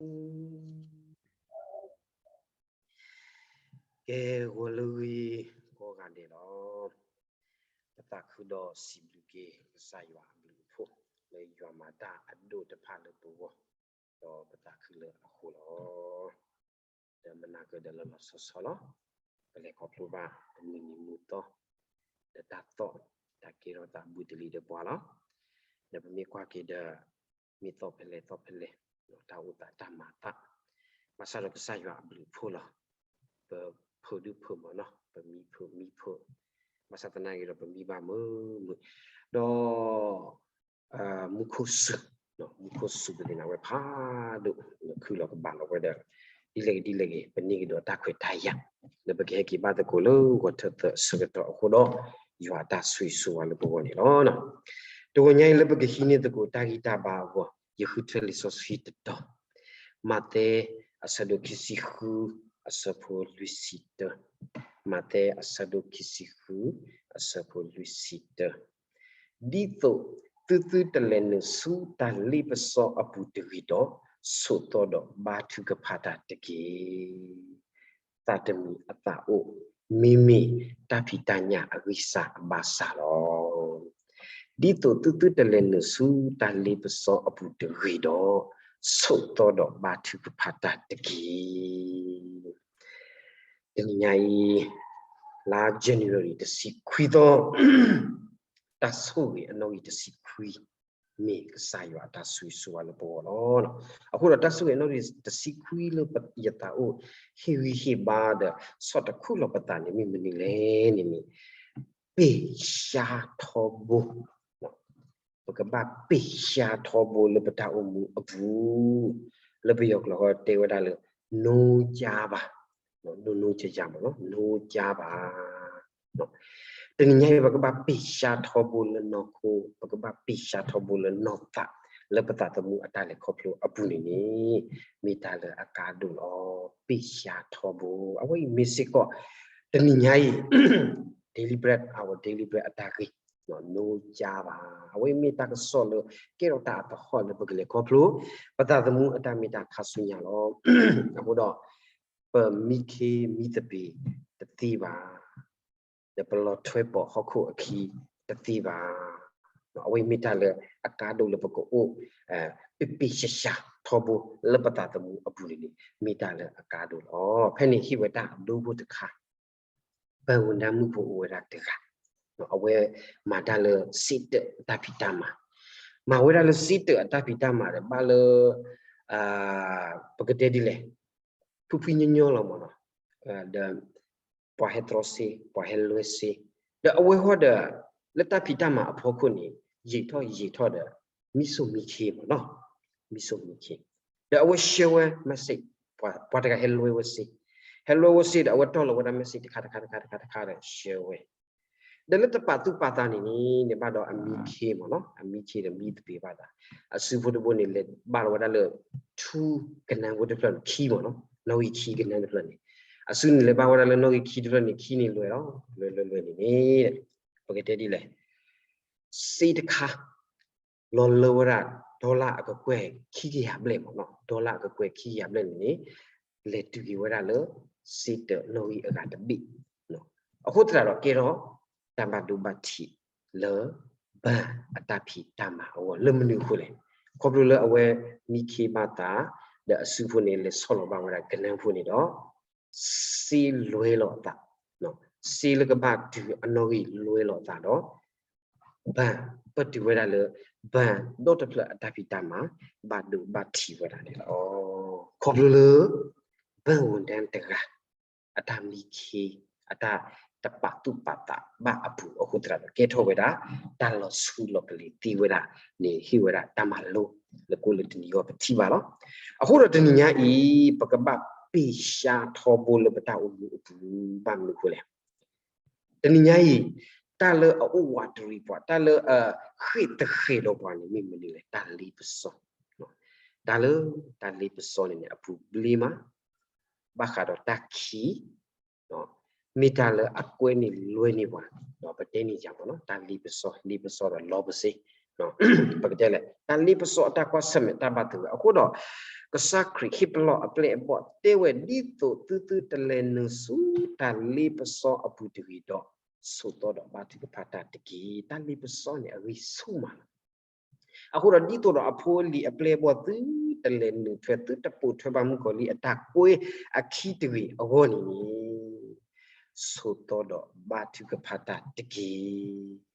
ကဲ ဂီၤလၢဂ့ၤ ကိးဂၤဒဲးလီၤ. ပသးခုဒီးစံးဘျုးက့ၤကစၢ်ယွၤအဘျုးအဖှိၣ် လၢယွၤမၤတၢ်အဒိၣ်တဖၣ်လၢပဂီၢ်, ဒီးပသးခုလၢအဃိလီၤ. ဒီးမနၤကဒီးလၢလီၤဆီဆီလီၤ. ပလဲၤခီဖျိဘၣ်တမုၢ်နံၤမုၢ်သီ ဒီးတၢ်သီၣ်တၢ်ကဲထီၣ်သးဘုတလံၤဒီးပှၤလီၤ. ဒီးပမ့ၢ်ကွၢ်က့ၤဒီး မ့ၢ်သီၣ်ဖဲလဲၣ်သီၣ်ဖဲလဲၣ်, တၢ်အိၣ်သးတၢ်မၤသး, ဘၣ်ဆၣ်ဒီးကစၢ်ယွၤအဘျုးအဖှိၣ်လီၤ. ပဖုးဒုးဖုးမးနီၤ, ပမံဖုးမံဖုး, ဘၣ်ဆၣ်သနာ်က့ဒီးပမံဘၣ်မုာ်မုာ်, ဒီး မူခိၣ်စူၤ, မူခိၣ်စူၤပသ့ၣ်ညါဝဲဖးဒိၣ်, ခုလီၤကဘၣ်လီၤဝဲဒီး ဒ်လဲၣ်ဂ့ၤဒ်လဲၣ်ဂ့ၤ ပန့ၢ်ကဒီးတၢ်ခွဲးတၢ်ယာ် လၢပကဟဲက့ၤဘၣ်သကိးလၢဂီၤထၢၣ်သၢဆၢကတီၢ်အဃိဒီး ယွၤအတၢ်ဆိၣ်ဂ့ၤဆိၣ်ဝါလၢပဂီၢ်န့ၣ်လီၤ. တဂီၤညါအံၤလၢပကဟံးန့ၢ်သကိးတၢ်ဂံၢ်တၢ်ဘါအဂီၢ် ယဃုထၢလံာ်စီဆှံတတီၤ, မးသဲအဆၢဒိၣ်ခံဆံဃု အဆၢဖိလွံၢ်ဆံတၢ, မးသဲအဆၢဒိၣ်ခံဆံဃု အဆၢဖိလွံၢ်ဆံတၢ ဒ်သိးသုသုတလဲၤနုာ်ဆူတၢ်လ့ပစီအပူၤတဂ့ၤဒီး, ဆိးသီဒီးဘါထုကဖၣ်တၢ်တက့ၢ်. သးတမံၤအသးအိၣ်, မ့မ့ၢ်တၢ်ဖံးတၢ်ညၣ်အဂံၢ်စၢ်အဘါစၢ်လီၤ. ဒ်သိးသုသုတလဲၤနုာ်ဆူတၢ်လ့ပစီအပူၤတဂ့ၤဒီး, ဆိးသီဒီးဘါထုကဖၣ်တၢ်တက့ၢ်. တနံၤညါအံၤ လါ January တဆံခွံသီ, တၢ်ဆိၣ်ဂ့ၤအနီၣ်ဂံၢ်တဆံခွံ မ့ၢ်ကစၢ်ယွၤအတၢ်ဆိၣ်ဂ့ၤဆိၣ်ဝါလၢပဂီၢ်လီၤ. အဃိဒီးတၢ်ဆိၣ်ဂ့ၤအနီၣ်ဂံၢ်တဆံခွံလၢယသးအိၣ်ဟ့ၣ်ဂံၢ်ဟ့ၣ်ဘါဒီး ဆီၣ်တခူၣ်လီၤပသးန့ၣ်မ့ၢ်မနုၤလဲၣ်န့ၣ်န့ၣ် ပ့ၢ်ရှါထီဘိ ပကဘၣ်ပ့ၢ်ရှါထီဘိလၢပတၢ်အိၣ်မူအပူၤ, လၢပယီၤကျိာ်ဃီတဲဝဲဒၣ်လၢ နိကၠါဘၣ်, နိနိကၠါဘၣ်, နိကၠါဘၣ်. တနံၤညါအံၤ ပကဘၣ်ပ့ၢ်ရှါထီဘိလၢနီၢ်ခိ, ပကဘၣ်ပ့ၢ်ရှါထီဘိလၢနီၢ်သး, လၢပသးသမူအတၢ်လဲၤခီဖျိအပူၤန့ၣ်န့ၣ် မ့ၢ်တၢ်လၢအကါဒိၣ်လီၤ. ပ့ၢ်ရှါထီဘိ အဝဲအံၤမ့ၢ်စ့ၢ်ကီး တနံၤညါအံၤ daily bread, our daily bread အတၢ်ဂ့ၢ်, နိကၠါဘၣ်. အဝဲအံၤမ့ၢ်တၢ်ကစီၣ်လၢ ကဲထီၣ်တၢ်အသဟီၣ်လၢပကလဲၤခီဖျိ ပသးသမူအတၢ်မ့ၢ်တၢ်ခါဆူညါလီၤ. အဃိဒီး ပမံခ့မံသပ့ၤတသ့ဘၣ်, ဒီးပလီၤထွဲပိာ်ဟီၣ်ခိၣ်အခံတသ့ဘၣ်. အဝဲအံၤမ့ၢ်တၢ်လၢအကါဒိၣ်လၢပကအိၣ် ပ့ၢ်ပ့ၢ်ရှါရှါထီဘိလၢပသးသမူအပူၤန့ၣ်န့ၣ် မ့ၢ်တၢ်လၢအကါဒိၣ်လီၤ. ဖဲန့ၣ်ဟ့ၣ်ဝဲတၢ်အဒိဖိတခါ, ပဝံၤဒၣ်မုၣ်ဖိအိၣ်ဝဲဒၣ်တဂၤ, အဝဲမၤတၢ်လၢစ့တၢးအတၢ်ဖံးတၢ်မၤ, မၤဝဲဒၣ်လၢစ့တၢးအတၢ်ဖံးတၢ်မၤဒီး ဘၣ်လၢ ပကတဲဒ်လဲၣ်, ဖုဖုညီညီလီၤမးနီၤ, ဒီး ပှၤဟဲတြီစ့, ပှၤဟဲလွဲစ့, ဒီးအဝဲဃီဒီး လၢတၢ်ဖံးတၢ်မၤအဖီခိၣ်န့ၣ် ယံာ်ထီၣ်ယံာ်ထီၣ်ဒီး မံစိာ်မံခ့မးနီၤ, မံစိာ်မံခ့, ဒီးအဝဲ share ဝဲ message, ပှၤတဂၤဟဲလွဲဝဲစ့, ဟဲလွဲဝဲစ့ဒီး အဝဲတီၢ်လီၤဝဲဒၣ် message တခါတခါတခါတခါတခါဒီး share ဝဲ ဒီးလၢတပာ်သူၣ်ပာ်သးန့ၣ်န့ၣ် န့ၣ်ဘၣ်ဒီးအမံခ့မးနီၤ, အမံခ့ဒီးမံသပ့ၤဘၣ်သး, အစုဖိတဘိန့ၣ် လဲၤဘၣ်လီၤဝဲဒၣ်လၢ ထူကနၢဖိတဖျၢၣ်န့ၣ် ခံမးနီၤ, နီၣ်ဂံၢ်ခံကနၢတဖျၢၣ်န့ၣ်, အစုန့ၣ်လဲၤဘၣ်ဝဲဒၣ်လၢနီၣ်ဂံၢ်ခံတဖျၢၣ်န့ၣ် ခံန့ၣ်လွဲၢ်လီၤ, လွဲၢ်လွဲၢ်လွဲၢ်န့ၣ်န့ၣ်, ပကတဲဒ်လဲၣ်, စ့တခါ လီၤလၢဝဲဒၣ် dollar အကကွဲၢ်ခံကယၤဘျဲၣ်မးနီၤ, dollar အကကွဲၢ်ခံကယၤဘျဲၣ်န့ၣ်န့ၣ် လဲၤတုၤက့ၤဝဲဒၣ်လၢ စ့တၢးနီၣ်ဂံၢ်အဂၤတဘ့ၣ်, အဃိသတးဒီးကဲထီၣ် တၢ်ဘၣ်ဒိဘၣ်ထံးလၢ ဘၢၣ်အတၢ်ဖံးတၢ်မၤအဂီၢ် လၢမနုၤအဃိလဲၣ်, ခီဖျိလၢအဝဲမံခ့ဘၣ်သး ဒီးအစုဖိန့ၣ် လဲၤဆီၣ်လီၤဘၣ်ဝဲဒၣ်ကနၢဖိန့ၣ်ဒီး စ့လွဲၢ်လီၤအသး, စ့လၢကဘၣ်တုၤအနီၣ်ဂံၢ်လွဲၢ်လီၤအသးဒီး ဘၢၣ်ပၢၢ်တုၤဝဲဒၣ်လၢ ဘၢၣ်ဒီတဖျၢၣ်အတၢ်ဖံးတၢ်မၤ ဘၣ်ဒိဘၣ်ထံးဝဲဒၣ်န့ၣ်လီၤ. ခီဖျိလၢ ဘၢၣ်ဝူၤဒၣ်တဂၤ အတၢ်မံခ့ အတၢ်တပာ်သူၣ်ပာ်သးဘၣ်အပူၤအဃိသတးဒီး ကဲထီၣ်ဝဲဒၣ် တၢ်လီၤဆူလီၤကလံၤသ့ဝဲဒၣ်န့ၣ် ဟ့ၣ်ဝဲဒၣ်တၢ်မၤလိလၢကိးလၢတနံၤအံၤပထံၣ်ဘၣ်လီၤ. အဃိဒီးတနံၤညါအံၤ ပကဘၣ်ပ့ၢ်ရှါထီဘိလၢပတၢ်အိၣ်မူအပူၤ ဘၣ်မနုၤအဃိလဲၣ် တနံၤညါအံၤ တၢ်လၢအအိၣ်ဝးတရံးပှၤ တၢ်လၢအဃ့ၢ်တဃဲၤဒီးပှၤန့ၣ် မ့ၢ်မနုၤလဲၣ် တၢ်လ့ပစီ, တၢ်လၢတၢ်လ့ပစီန့ၣ်န့ၣ် အပူၤဘျ့မး ဘၣ်ဃးဒီးတၢ်ခံး မ့ၢ်တၢ်လၢအကွဲန့ၢ်လွဲန့ၢ်ပှၤ, ပတဲန့ၣ်ယၤမးနီၤ တၢ်လ့ပစီ လ့ပစီဒီးလီပစ့, ပကတဲလဲၣ် တၢ်လ့ပစီအတၢ်ကွၢ်ဆၢၣ်မဲာ်တၢ်ဘၣ်သဂၢၢ် အဃိဒီး ကစၢ်ခရံာ်ဟ့ၣ်ပလီၢ်အပျဲၢ်အဘီၣ်တဲဝဲ ဒ်သိးသုသုတလဲၤနုာ်ဆူတၢ်လ့ပစီအပူၤတဂ့ၤဒီး, ဆိးသီဒီးဘါထုကဖၣ်တၢ်တက့ၢ်. တၢ်လ့ပစီန့ၣ်အဂံၢ်ဆူၣ်မးလီၤ. အဃိဒီးဒ်သိးဒီးအဖိအလံၤအပျဲၢ်အဘီၣ်သုတလဲၤနုာ်ထွဲ သုတပိာ်ထွဲဘၣ်မုၣ်ကီၤလံၢ်အတၢ်ကွဲအခံတဂ့ၤအဂီၢ်န့ၣ်, ဆိးသီဒီးဘါထုကဖၣ်တၢ်တက့ၢ်.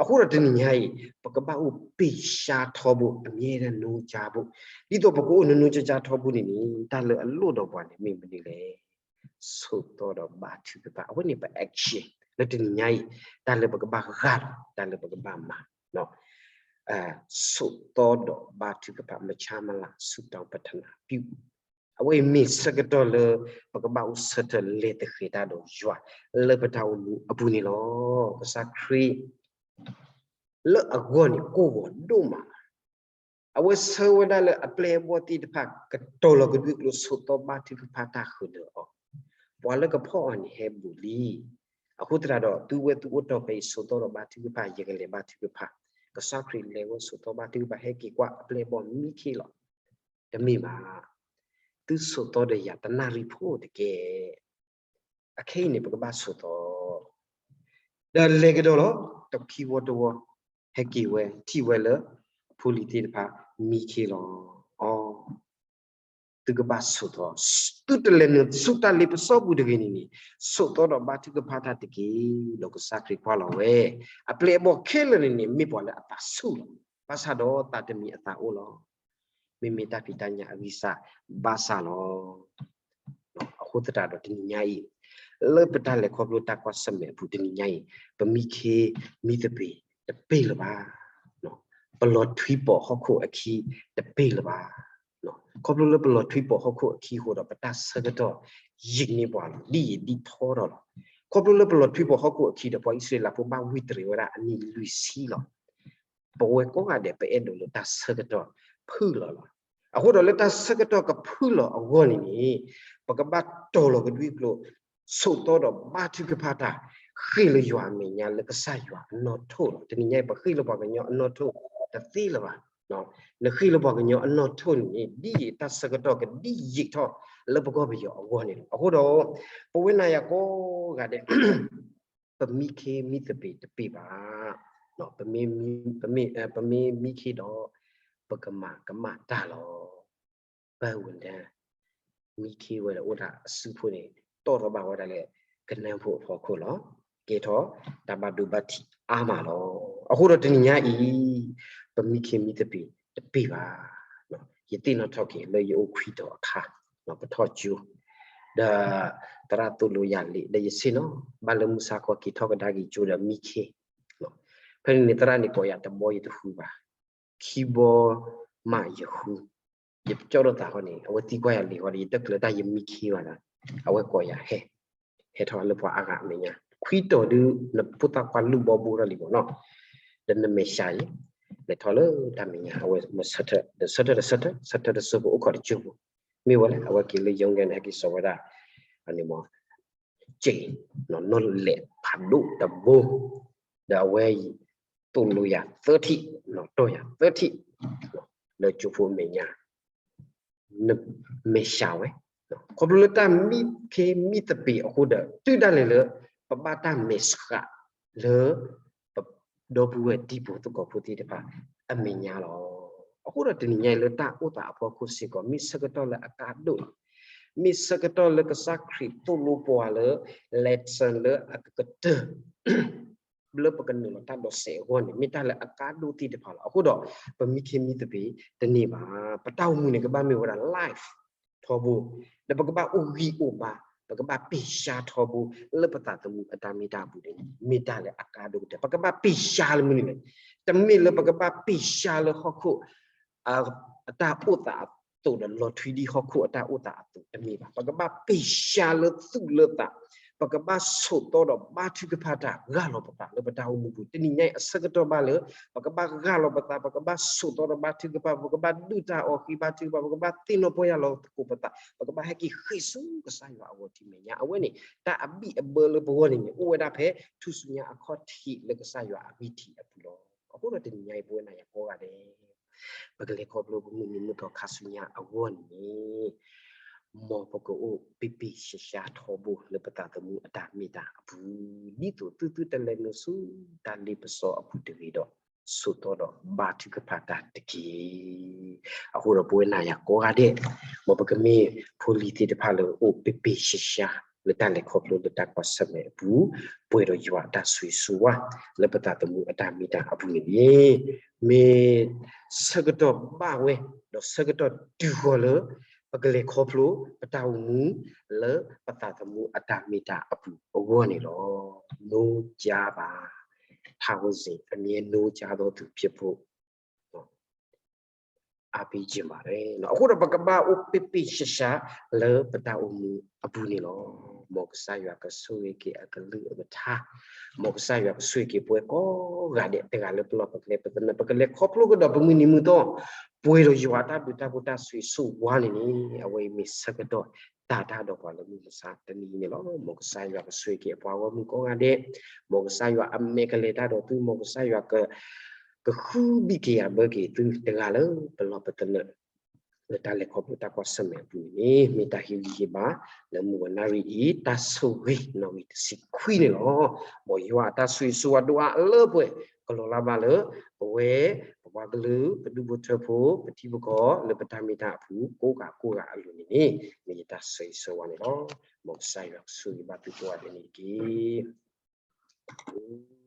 အဃိဒီးတနံၤညါအံၤ ပကဘၣ်အိၣ်ပ့ၢ်ဆါထီဘိ အမြဲတမ်း နီၢ်ကၠါဘိ, ဒ်သိးပကအိၣ်နီၢ်နီၢ်ကၠါကၠါထီဘိန့ၣ်န့ၣ် တၢ်လၢအလိၣ်ဒီးပှၤန့ၣ်မ့ၢ်မနုၤလဲၣ်. ဆိးသီဒီးဘါထုကဖၣ်, အဝဲန့ၣ်ပ action လၢတနံၤညါအံၤ, တၢ်လၢပကဘၣ်ဂၢ်လီၤ, တၢ်လၢပကဘၣ်မၤ ဆိးသီဒီးဘါထုကဖၣ် မဆါမလၤ ဆုတောင်း ပတနာပြု, အဝဲအံၤမ့ၢ်ဆၢကတီၢ်လၢ ပကဘၣ်အိၣ်ဆၢထၢၣ်လဲၤတဃဲၤတၢ်ဒီးယွၤ လၢပတၢ်အိၣ်မူအပူၤန့ၣ်လီၤ. ကစၢ်ခရံာ် လၢအဂီၢ်န့ၣ် ကိၢ်ဂီၤဒိၣ်မး, အဝဲဆၢဝဲဒၣ်လၢအပျဲၢ်အဘီၣ်သ့ၣ်တဖၣ် ကတီၤလီၤကဒွံကျိာ် ဆိးသီဘါထုကဖၣ်တၢ်ဃုာ်ဒီးအီၤ, ပှၤလၢကဖီၣ်အီၤန့ၣ်ဟဲဘူးလံ. အဃိသတးဒီး သုဝဲသုအိၣ်တီၢ်ဖဲအံၤ ဆိးသီဒီးဘါထုကဖၣ်, ယကလဲၤဘါထုကဖၣ်. ကစၢ်ခရံာ်လဲၤဝဲဆိးသီဘါထုကဖၣ် ဟဲက့ၤကွၢ်အပျဲၢ်အဘီၣ်မံခ့လီၤ. တမ့ၢ်ဘၣ်, သုဆိးသီဒီးယၤတနၣ်ရံၣ်ဖိတက့ၢ်. အခဲအံၤန့ၣ် ပကဘၣ်ဆိးသီ ဒီးလဲၤကဒီးလီၤ. တခံဝီတဝီ ဟဲက့ၤဝဲ ထံၣ်ဝဲလၢ အဖိအလံၤသ့ၣ်တဖၣ် မံခ့လီၤ. အီ, သုကဘၣ်ဆိးသီ, သုတလဲၤနုာ်ဆူတၢ်လ့ပစီပူၤတဂ့ၤန့ၣ်န့ၣ်, ဆိးသီဒီးဘါထုကဖၣ်တၢ်တက့ၢ်. ဒီးကစၢ်ခရံာ်ကွၢ်လီၤဝဲ, အပျဲၢ်အဘီၣ်ခဲလၢာ်န့ၣ်န့ၣ် မ့ၢ်ပှၤလၢအသးဆူၣ်လီၤ. ဘၣ်ဆၣ်ဒီးသးတမံၤအသးအိၣ်လီၤ. မ့မ့ၢ်တၢ်ဖံးတၢ်ညၣ်အဂံၢ်စၢ်ဘၣ်ဆၣ်လီၤ. အဃိသတးဒီးတနံၤညါအံၤ, လၢပတၢ်လဲၤခီဖျိတၢ်ကွၢ်ဆၢၣ်မဲာ်အပူၤတနံၤညါအံၤ, ပမံခ့မံသပ့ၤတပ့ၢ်လၢၤဘၣ်. ပလီၤထွံပီးဟီၣ်ခိၣ်အခံတပ့ၢ်လၢၤဘၣ်. ခီဖျိလၢပလီၤထွံပီးဟီၣ်ခိၣ်အခံအဃိဒီး ပတၢ်ဆၢကတီၢ်ယံာ်န့ၢ်ပှၤလီၤ, ဒ်ယံာ်ဒ်ထီထီၣ်လီၤ. ခီဖျိလၢပလီၤထွံပီးဟီၣ်ခိၣ်အခံဒီး ပှၤအံၣ်စရ့လးဖိဘၣ်ဝံၢ်တရံးဝဲဒၣ်အနံၣ်လွံၢ်ဆံလီၤ. ပဝဲကိးဂၤဒဲး ပအဲၣ်ဒိးလၢတၢ်ဆၢကတီၢ်ဖုၣ်လီၤလီၤ. အဃိဒီးလၢတၢ်ဆၢကတီၢ်ကဖုၣ်လီၤအဂီၢ်န့ၣ်န့ၣ်, ပကဘၣ်တီၤလီၤကဒွံကျိာ်, ဆိးသီဒီးဘါထုကဖၣ်တၢ်, ဃ့ၢ်လၢယွၤအမဲာ်ညါ လၢကစၢ်ယွၤအနီၣ်ထိၣ်လီၤ. တနံၤညါအံၤ ပဃ့ၢ်လၢပှၤကညီအနီၣ်ထိၣ်တသ့လၢၤဘၣ်. နဃ့ၢ်လၢပှၤကညီအနီၣ်ထိၣ်န့ၣ်န့ၣ် ဒ်ယံာ်တၢ်ဆၢကတီၢ်ကဒ်ယံာ်ထီၣ်လၢပကီၢ်ပယီၤအဂီၢ်န့ၣ်လီၤ. အဃိဒီး ပဝဲနၤယၤကိးဂၤဒဲး ပမံခ့မံသပ့ၤတပ့ၢ်ဘၣ်. ပမ့ၢ်မံခ့ဒီး ပကမၤကမၣ်တၢ်လီၤ. ဘၣ်ဝဲဒၣ် မံခ့ဝဲဒီးအိၣ်တၢ်အစုဖိန့ၣ် တီၣ်ထီၣ်ဘၣ်ဝဲဒၣ်လၢကနၢဖိအဖီခိၣ်လီၤ. ကဲထီၣ်တၢ်ဘၣ်ဒိဘၣ်ထံးအါမးလီၤ. အဃိဒီးတနံၤညါအံၤ ပမံခ့မံသပ့ၤတပ့ၢ်ဘၣ်. ယသ့ၣ်နီၣ်ထီၣ်က့ၤလၢယအိၣ်ခွံတီၤအခါ ပထီၣ်ကၠိ ဒီးသရၣ်သိၣ်လိယၤလံာ် ဒီးယဆ့ၣ်နီၤ ဘၣ်လၢမုၢ်ဆါခီက့ၤထီၣ်ကဒါက့ၤကၠိဒီးမံခ့. ဖဲန့ၣ်န့ၣ် သရၣ်န့ၣ်ကိးယၤတဘီယတဃုဘၣ်, ခံဘီမးယဃု. ယကၠီၣ်ထီၣ်သးဃီန့ၣ် အဝဲသံကွၢ်ယၤလံာ်ဃီဒီး ယတကျၢၤတၢ်ယမံခ့ဘၣ်ဒီး အဝဲကိးယၤဟဲ, ဟဲထီၣ်လၢပှၤအါဂၤအမဲာ်ညါ ခွံတီၤဒုး နဖိသၣ်ခွါလူၢ်ဘီဘိထီၣ်လံမ့ၢ်နီၤ, ဒီးနမဲာ်ဆှးအံၤ လဲၤထီၣ်လၢတၢ်မဲာ်ညါ အဝဲမၤဆၢထၢၣ် ဒီးဆၢထၢၣ်ဒီးဆၢထၢၣ် ဆၢထၢၣ်တဆၢဖိအိၣ်ခိးတကၠိဖိ, မ့ၢ်ဝဲလဲၣ် အဝဲက့ၤလၢယိၤကဲန့ၣ် ဟဲက့ၤစိာ်ဝဲဒၣ် အန့ၣ်မ့ၢ် က့ၤ နီၢ်လဲၣ်ဖးဒိၣ်တဘိ, ဒီးအဝဲအံၤ သိၣ်လိယၤသၢထံၣ် နီၢ်တီၢ်ယၤသၢထံၣ် လၢကၠိဖိအမဲာ်ညါ နမဲာ်ဆှးဝဲ, ခီဖျိလၢတၢ်မံခ့မံသပ့ၤအဃိဒီး တုၤဒၣ်လဲာ်လၢ ပဘၣ်တၢ်မဲာ်ဆှးလၢ ပဒီပုၢ်ဝဲၢ်တံၤဖိသကိးဖိသ့ၣ်တဖၣ်အမဲာ်ညါလီၤ. အဃိဒီးတနံၤညါအံၤလၢတၢ်အိၣ်သးအဖီခိၣ်စ့ၢ်ကီး မ့ၢ်ဆၢကတီၢ်လၢအကါဒိၣ်လီၤ. မ့ၢ်ဆၢကတီၢ်လၢကစၢ်ခရံာ်သိၣ်လိပှၤလၢ lesson လၢအကကတၢၢ် လၢပကနုာ်လီၤတၢ်ဒိးစဲးအဂီၢ်န့ၣ် မ့ၢ်တၢ်လၢအကါဒိၣ်သ့ၣ်တဖၣ်လီၤ. အဃိဒီး ပမံခ့မံသပ့ၤတန့ၢ်ဘၣ်. ပတၢ်အိၣ်မူန့ၣ် ကဘၣ်မ့ၢ်ဝဲဒၣ် life ထီဘိ, ဒီးပကဘၣ်အိၣ်ဂံၢ်အိၣ်ဘါ, ပကဘၣ်ပ့ၢ်ဆါထီဘိ လၢပသးသမူအတၢ်မ့ၢ်တၢ်ဘူးန့ၣ် မ့ၢ်တၢ်လၢအကါဒိၣ်ကတၢၢ်. ပကဘၣ်ပ့ၢ်ဆါလၢမနုၤလဲၣ်. တမ့ၢ်လၢပကဘၣ်ပ့ၢ်ဆါလၢဟီၣ်ခိၣ် အတၢ်အိၣ်သးအသိးဒီးလီၤထွံဒံးဟီၣ်ခိၣ်အတၢ်အိၣ်သးအသိးတမ့ၢ်ဘၣ်. ပကဘၣ်ပ့ၢ်ဆါလၢသူၣ်လၢသး, ပကဘၣ်ဆိးသီဒီးဘါထုကဖၣ်တၢ်ဂၢ်လီၤပသးလၢပတၢ်အိၣ်မူပူၤ. တနံၤညါအံၤအဆၢကတီၢ်ဘၣ်လၢ ပကဘၣ်ဂၢ်လီၤပသး, ပကဘၣ်ဆိးသီဒီးဘါထုကဖၣ်, ပကဘၣ်ဒုၣ်တၢ်အီၣ်ဃံဘါထုကဖၣ်, ပကဘၣ်သ့ၣ်နီၣ်ပီၢ်ယၢ်လီၤသကိးပသး, ပကဘၣ်ဟဲက့ၤဃ့ၢ်ဆူကစၢ်ယွၤအဂီၢ်ထံးမဲာ်ညါ. အဝဲန့ၣ် တၢ်အဘံၣ်အဘၢလၢပဂီၢ်န့ၣ်န့ၣ် အိၣ်ဝဲဒၣ်ဖဲထူၣ်စုညါအခီၣ်ထံးလၢကစၢ်ယွၤအဂံၢ်ထံးအပူၤလီၤ. အဃိဒီးတနံၤညါအံၤ ပဝဲနၤယၤကိးဂၤဒဲး ပကလဲၤခီဖျိပမုၢ်နံၤမုၢ်သီခါဆူညါအဂီၢ်န့ၣ် မ်ပကအိၣ်ပ့ၢ်ပ့ၢ်ဆှါဆှါထီဘိလၢပသးသမူအတၢ်မ့ၢ်တၢ်အပူၤ, ဒ်သိးသုသုတလဲၤနုာ်ဆူတၢ်လ့ပစီအပူၤတဂ့ၤဒီး ဆိးသီဒီးဘါထုကဖၣ်တၢ်တက့ၢ်. အဃိဒီးပဝဲနၤယၤကိးဂၤဒဲး မ်ပကမ့ၢ်ဖိလံၤသ့ၣ်တဖၣ်လၢအိၣ်ပ့ၢ်ပ့ၢ်ဆှါဆှါ လၢတၢ်လဲၤခီဖျိလၢတၢ်ကွၢ်ဆၢၣ်မဲာ်အပူၤ, ပှဲၤဒီးယွၤအတၢ်ဆိၣ်ဂ့ၤဆိၣ်ဝါ လၢပသးသမူအတၢ်မ့ၢ်တၢ်အပူၤန့ၣ်တက့ၢ်. မ့ၢ်ဆၢကတီၢ်ဘၣ်ဝဲ ဒီးဆၢကတီၢ်တုၤဃီၤလၢ ပကလဲၤခီဖျိပတၢ်အိၣ်မူ လၢပသးသမူအတၢ်မ့ၢ်တၢ်အပူၤအဂီၢ်န့ၣ်လီၤ. နိးကၠါဘၣ်, ထးဝဲစ့ၣ် အမ့ၢ်နိးကၠါဒီးသူၣ်ဖျဲးဖိ အါပ့ၢ်ယ့ၢ်မးလဲၣ်. အဃိဒီးပကဘၣ်အိၣ်ပ့ၢ်ပ့ၢ်ဆှါဆှါ လၢပတၢ်အိၣ်မူအပူၤန့ၣ်လီၤ. မ်ကစၢ်ယွၤကဆိၣ်ဂ့ၤက့ၤအကလုၢ်အကထါ, မ်ကစၢ်ယွၤကဆိၣ်ဂ့ၤက့ၤပဝဲကိးဂၤဒဲး တဂၤလၢပလီၢ်ပကျဲ ပသနၢၣ် ပကလဲၤခီဖျိကဒီးပမုၢ်နံၤမုၢ်သီ ပှဲၤဒီးယွၤအတၢ်ဘျုးတၢ်ဖှိၣ်တၢ်ဆိၣ်ဂ့ၤဆိၣ်ဝါန့ၣ်န့ၣ် အဝဲအံၤမ့ၢ်ဆၢကတီၢ်တၢ်တၢ်ဒီးပှၤလၢမုၢ်မဆါတနံၤအံၤန့ၣ်လီၤ. မ်ကစၢ်ယွၤကဆိၣ်ဂ့ၤက့ၤအပှၤဂီၢ်မုၢ်ကိးဂၤဒဲး, မ်ကစၢ်ယွၤအမဲာ်ကလဲၤတၢ်ဒီးသု, မ်ကစၢ်ယွၤက ကဃုဘံၣ်က့ၤယၤဘၢက့ၤသုတဂၤလၢပလီၢ်ပသနၢၣ် လၢတၢ်လဲၤခီဖျိတၢ်ကွၢ်ဆၢၣ်မဲာ်အပူၤန့ၣ် မ့ၢ်တၢ်ဟ့ၣ်ဂံၢ်ဟ့ၣ်ဘါ လၢမုၢ်ဝဲနၣ်ရံၣ်အံၤ တၢ်ဆိၣ်ဂ့ၤနီၣ်ဂံၢ်တဆံခွံန့ၣ်လီၤ. မ်ယွၤအတၢ်ဆိၣ်ဂ့ၤဆိၣ်ဝါဒိၣ်အါလၢပှဲၤ ကလီၤလၢ်ဘၣ်လၢ ပဝဲ ပပှၤကလုာ် ပဒူၣ်ဖိထၢဖိ ပထံပကီၢ် လၢပတၢ်မ့ၢ်တၢ်အပူၤ ကိးဂၤကိးဂၤအလိၤန့ၣ်န့ၣ် မ့ၢ်ယတၢ်ဆိၣ်ဂ့ၤဆိၣ်ဝါန့ၣ်လီၤ. မ်ကစၢ်ယွၤကဆိၣ်ဂ့ၤဘၣ်သုကိးဂၤဒဲးန့ၣ်တက့ၢ်.